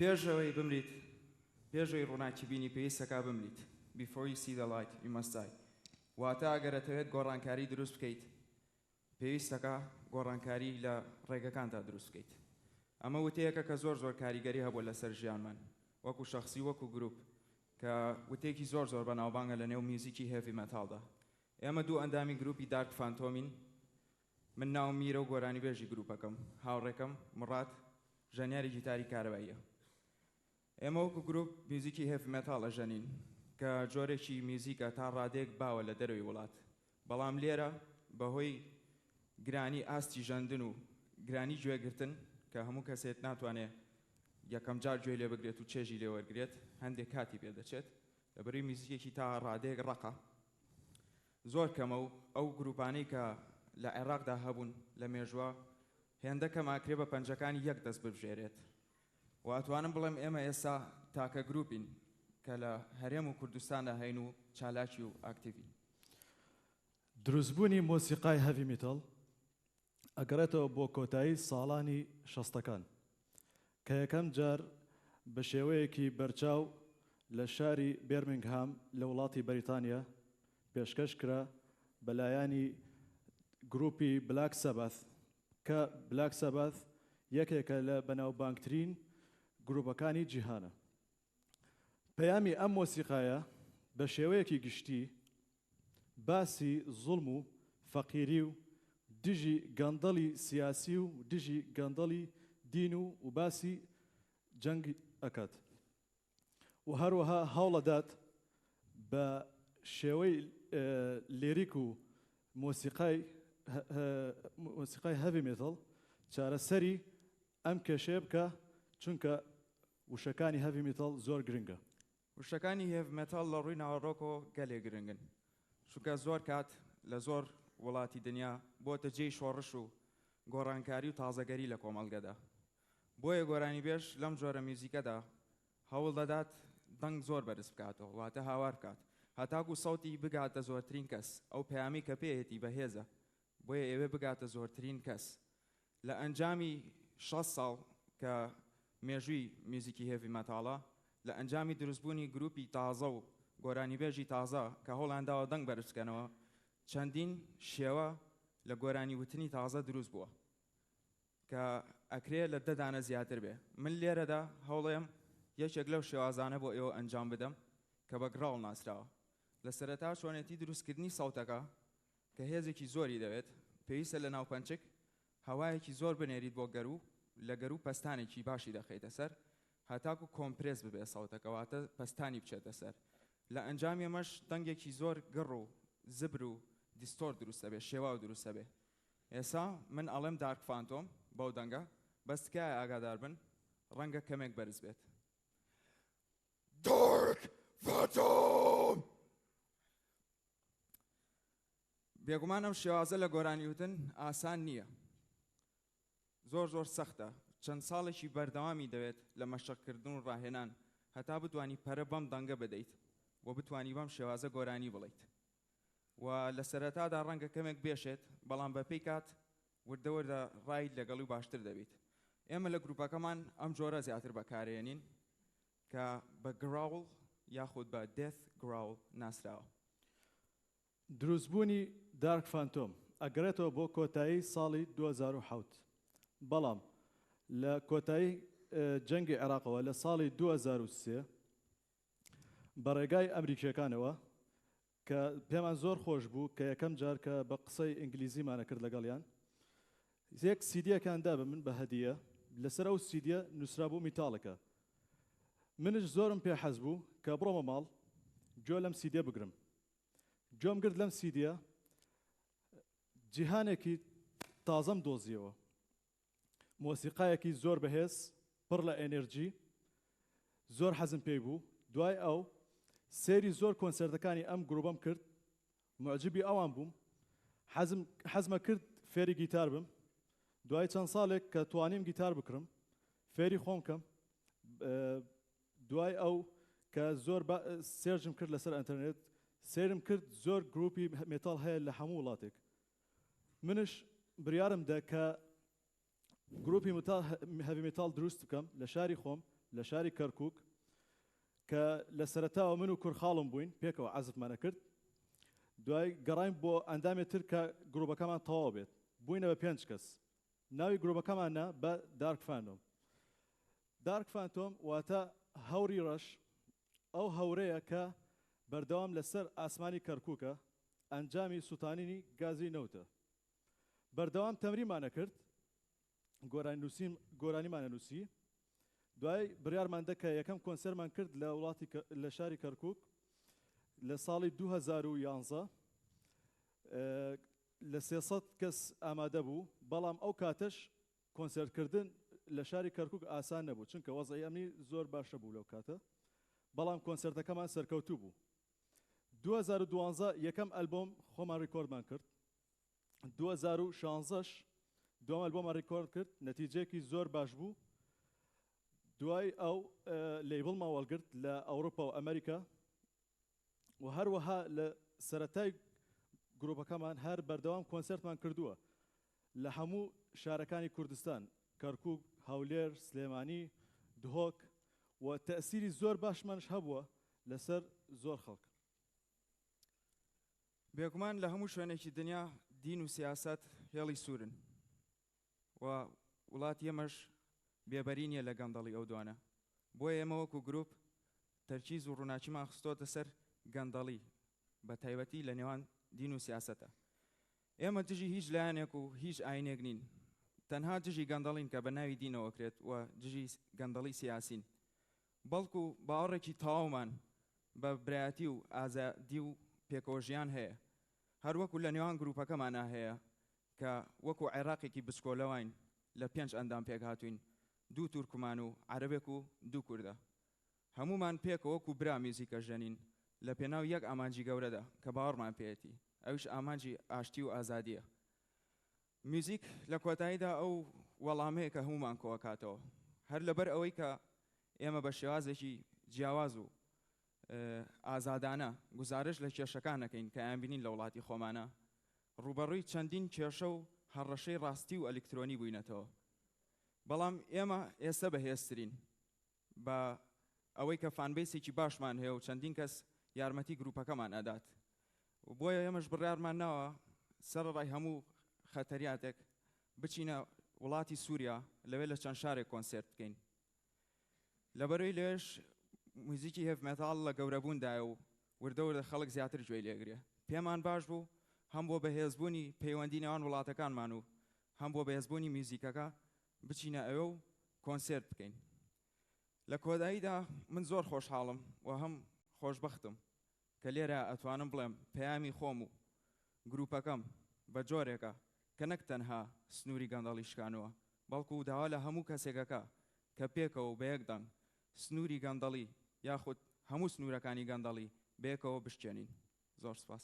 پێش ئەوەی بمریت، پێش ئەوەی ڕووناکی بینی پێویستەکا بمریت، Before you see the light you must die، واتە ئەگەر ئەتەوێت گۆڕانکاری دروست بکەیت پێویستەکا گۆڕانکاری لە ڕێگەکانتا دروست بکەیت. ئەمە وتەیەکە کە زۆر زۆر کاریگەری هەبووە لەسەر ژیانمان وەکو شەخسی وەکو گروپ کە وتەیەکی زۆر زۆر بەناوبانگە لە نێو میوزیکی heavy metal دا. ئێمە دوو ئەندامی گروپی دارک فانتۆمین، من ناوم میرە و گۆرانیبێژی گروپەکەم، هاوڕێکەم، مڕاد، ژەنیاری گیتاری کارەباییە. ئێمە وەکو گروپ میوزیکی heavy metal ئەژەنین کە جۆرێکی میوزیکە تا ڕادەیەک باوە لە دەرەوەی وڵات، بەڵام لێرە بەهۆی گرانی ئاستی ژەندن و گرانی گوێگرتن کە هەموو کەسێت ناتوانێ یەکەم جار گوێی لێ بگرێت و چێژی لێ وەرگرێت هەندێک کاتی پێ دەچێت لەبەرەی میوزیکێکی تا ڕادەیەک ڕەقە زۆر کەمە و ئەو گروپانەی کە لە عێراقدا هەبوون لە مێژووە هێندە کەم ئاکرێ بە پەنجەکانی یەک دەست ببژێرێت و ئەتوانم بڵێم ئێمە ئێستا تاکە گروپین کە لە هەرێم و کوردستاندا هەین و چالاکی و ئاکتیڤین. دروستبوونی مۆسیقای heavy metal ئەگەڕێتەوە بۆ کۆتایی ساڵانی شەستەکان کە یەکەم جار بە شێوەیەکی بەرچاو لە شاری بێرمینگهام لە وڵاتی بەریتانیا پێشکەش کرا بە لایەنی گروپی بلاک سەباث کە بلاک سەباث یەکێکە لە بەناوبانگترین گروپەکانی جیهانە. پەیامی ئەم مۆسیقایە بە شێوەیەکی گشتی باسی زوڵم و فەقیری و دژی گەندەڵی سیاسی و دژی گەندەڵی دین و و باسی جەنگ ئەکات و هەروەها هەوڵەدات بە شێوەی lyric و مۆسیقای مۆسیقای heavy metal چارەسەری ئەم کێشەیە بکا چونکە وشەکانی heavy metal زۆر گرنگە. وشەکانی heavy metal لە ڕووی ناوەڕۆکەوە گەلێ گرنگن، چونکە زۆر کات لە زۆر وڵاتی دنیا بۆتە جێی شۆڕش و گۆڕانکاری و تازەگەری لە کۆمەڵگەدا. بۆیە گۆرانیبێژ لەم جۆرە میوزیکەدا هەوڵ دەدات دەنگ زۆر بەرز بکاتەوە، واتە هاوار بکات هەتاکوو سەوتی بگاتە زۆرترین کەس، ئەو پەیامەی کە پێیەتی بەهێزە، بۆیە ئەیەوێ بگاتە زۆرترین کەس. لە ئەنجامی 60 ساڵ کە مێژووی میوزیکی heavy metal ە، لە ئەنجامی دروستبوونی گروپی تازە و گۆرانیبێژی تازە کە هەوڵیان داوە دەنگ بەرز بکەنەوە، چەندین شێوە لە گۆرانی وتنی تازە دروست بووە کە ئەکرێ لە دە دانە زیاتر بێ. من لێرەدا هەوڵێم یەکێک لەو شێوازانە بۆ ئێوە ئەنجام بدەم کە بە growl ناسراوە. لە سەرەتا چۆنێتی دروستکردنی سەوتەکە کە هێزێکی زۆری دەوێت، پێویستە لە ناوپەنچک هەوایەکی زۆر بنێریت بۆ گەروو، لە گەروو پەستانێکی باشی دەخەیتە سەر هەتاکو compress ببێت سەوتەکە واتە پەستانی بچێتە سەر، لە ئەنجامی ئەمەش دەنگێکی زۆر گڕ و زبر و distort دروست دەبێت، شێواو دروست دەبێت. ئێسا من ئەڵێم دارک فانتۆم بەو دەنگە، بەس تکایە ئاگادار بن ڕەنگە کەمێک بەرز بێت. Dark Phantom! بێگومان ئەم شێوازە لە گۆرانیوتن ئاسان نییە، زۆر زۆر سەختە، چەند ساڵێکی بەردەوامی دەوێت لە مەشقکردن و ڕاهێنان هەتا بتوانی پەرە بەم دەنگە بدەیت و بتوانی بەم شێوازە گۆرانی بڵێیت و لە سەرەتادا ڕەنگە کەمێک بێشێت بەڵام بەپێی کات وردە وردە ڕایت لەگەڵی و باشتر دەبیت. ئێمە لە گروپەکەمان ئەم جۆرە زیاتر بەکارێنین کە بە growl یاخود بە death growl ناسراوە. دروستبوونی دارک فانتۆم ئەگەڕێتەوە بۆ کۆتایی ساڵی 2007، بەڵام لە کۆتایی جەنگی عێراقەوە لە ساڵی 2003 بە ڕێگای ئەمریکییەکانەوە کە پێمان زۆر خۆش بوو کە یەکەم جار کە بە قسەی ئینگلیزیمان ئەکرد لەگەڵیان یەک سیدیەکان دا بە من بە هەدیە لەسەر ئەو سیدیە نووسرابوو میتاڵکە منش زۆرم پێ حەز بوو کە بڕۆمە ماڵ گوێ لەم سیدیە بگرم گوێم گرت لەم سیدیە جیهانێکی تازەم دۆزیەوە مۆسیقایەکی زۆر بەهێز پڕ لە ئێنێرجی زۆر حەزم پێی بوو دوای ئەو سەیری زۆر کۆنسێرتەکانی ئەم گروپەم کرد موعجیبی ئەوان بووم حەزم حەزمە کرد فێری گیتار بم دوای چەند ساڵێک کە توانیم گیتار بکڕم فێری خۆم کەم دوای ئەو کە زۆر search م کرد لەسەر ئەتەرنێت سێرم کرد زۆر گروپی metal هەیە لە هەموو وڵاتێک منش بریارم دا کە گروپی metal heavy metal دروست بکەم لە شاری خۆم. لە شاری کەرکوک کە لە سەرەتاوە من و کورخاڵم بووین پێکەوە عەزفمان ئەکرد، دوای گەڕاین بۆ ئەندامێ تر کە گروپەکەمان تەواو بێت، بووینە بە پێنج کەس، ناوی گروپەکەمان نا بە دارک فانتۆم. دارک فانتۆم واتە هەوری ڕەش، ئەو هەورەیە کە بەردەوام لەسەر ئاسمانی کەرکوکە، ئەنجامی سوتانینی گازی نەوتە. بەردەوام تەمرینمان ئەکرد، گۆرانی نووسین گۆرانیمان ئەنووسی، دوای بڕیارمان دا کە یەکەم کۆنسێرمان کرد لە وڵاتی لە شاری کەرکوک لە ساڵی 2011 لە 300 کەس ئامادە بوو، بەڵام ئەو کاتەش کۆنسێرتکردن لە شاری کەرکوک ئاسان نەبوو، چونکە وەزعی ئەمنی زۆر باش نەبوو لەو کاتە، بەڵام کۆنسێرتەکەمان سەرکەوتوو بوو. 2012 یەکەم ئەلبۆم خۆمان ڕیکۆردمان کرد، 2016 دووەم ئەلبۆمان ڕیکۆرد کرد، نەتیجەیەکی زۆر باش بوو. دوای ئەو label مان وەڵگرت لە ئەوروپا و ئەمریکا و هەروەها لە سەرەتای گروپەکەمان هەر بەردەوام کۆنسێرتمان کردووە لە هەموو شارەکانی کوردستان، کەرکوک، هەولێر، سلێمانی، دهۆک و تەئسیری زۆر باشمانش هەبووە لەسەر زۆر خەڵک. بێگومان لە هەموو شوێنێکی دنیا دین و سیاسەت هێڵی سوورن و وڵاتی ئێمەش بێبەری نییە لە گەندەڵی ئەو دوانە، بۆیە ئێمە وەکو گروپ تەرکیز و ڕووناکیمان خستۆتە سەر گەندەڵی بە تایبەتی لە نێوان دین و سیاسەتە. ئێمە دژی هیچ لایەنێک و هیچ ئاینێک نین، تەنها دژی گەندەڵین کە بە ناوی دینەوە کرێت و دژی گەندەڵی سیاسین، بەڵکو باوەڕێکی تەواومان بە برایەتی و ئازادی و پێکەوەژیان هەیە، هەروەکو لە نێوان گروپەکەمانا هەیە کە وەکو عێراقێکی بچکۆلە واین لە پێنج ئەندام پێکهاتووین، دوو تورکمان و عەرەبێک و دوو کوردە. هەموومان پێکەوە وەکو برا میوزیک ئەژەنین لە پێناو یەک ئامانجی گەورەدا کە باوەڕمان پێیەتی، ئەویش ئامانجی ئاشتی و ئازادییە. میوزیک لە کۆتاییدا ئەو وەڵامەیە کە هەموومان کۆئەکاتەوە. هەر لەبەر ئەوەی کە ئێمە بە شێوازێکی جیاواز و ئازادانە گوزارشت لە کێشەکان ئەکەین کە ئەیانبینین لە وڵاتی خۆمانا، ڕووبەڕووی چەندین کێشە و هەڕەشەی ڕاستی و ئەلیکترۆنی بووینەتەوە. بەڵام ئێمە ئێستە بەهێزترین بە ئەوەی کە fan base ێکی باشمان هەیە و چەندین کەس یارمەتی گروپەکەمان ئەدات و بۆیە ئێمەش بڕیارمان ناوە سەرەڕای هەموو خەتەریاتێک بچینە وڵاتی سووریا لەوێ لە چەند شارێک کۆنسێرت بکەین. لەبەرەی لەوێش موزیکی heavy metal لە گەورەبووندایە و وردە وردە خەڵک زیاتر گوێی لێگرێ. پێمان باش بوو هەم بۆ بەهێزبوونی پەیوەندی نێوان وڵاتەکانمان و هەم بۆ بەهێزبوونی میوزیکەکە بچینە ئەوێ و کۆنسێرت بکەین. لە کۆداییدا من زۆر خۆشحاڵم و هەم خۆشبەختم کە لێرە ئەتوانم بڵێم پەیامی خۆم و گروپەکەم بە جۆرێکە کە نەک تەنها سنووری گەندەڵی شکانووە، بەڵکو داوا لە هەموو کەسێک ئەکا کە پێکەوە و بە یەک دەنگ سنووری گەندەڵی یاخود هەموو سنوورەکانی گەندەڵی بەیەکەوە بشکێنین. زۆر سپاس.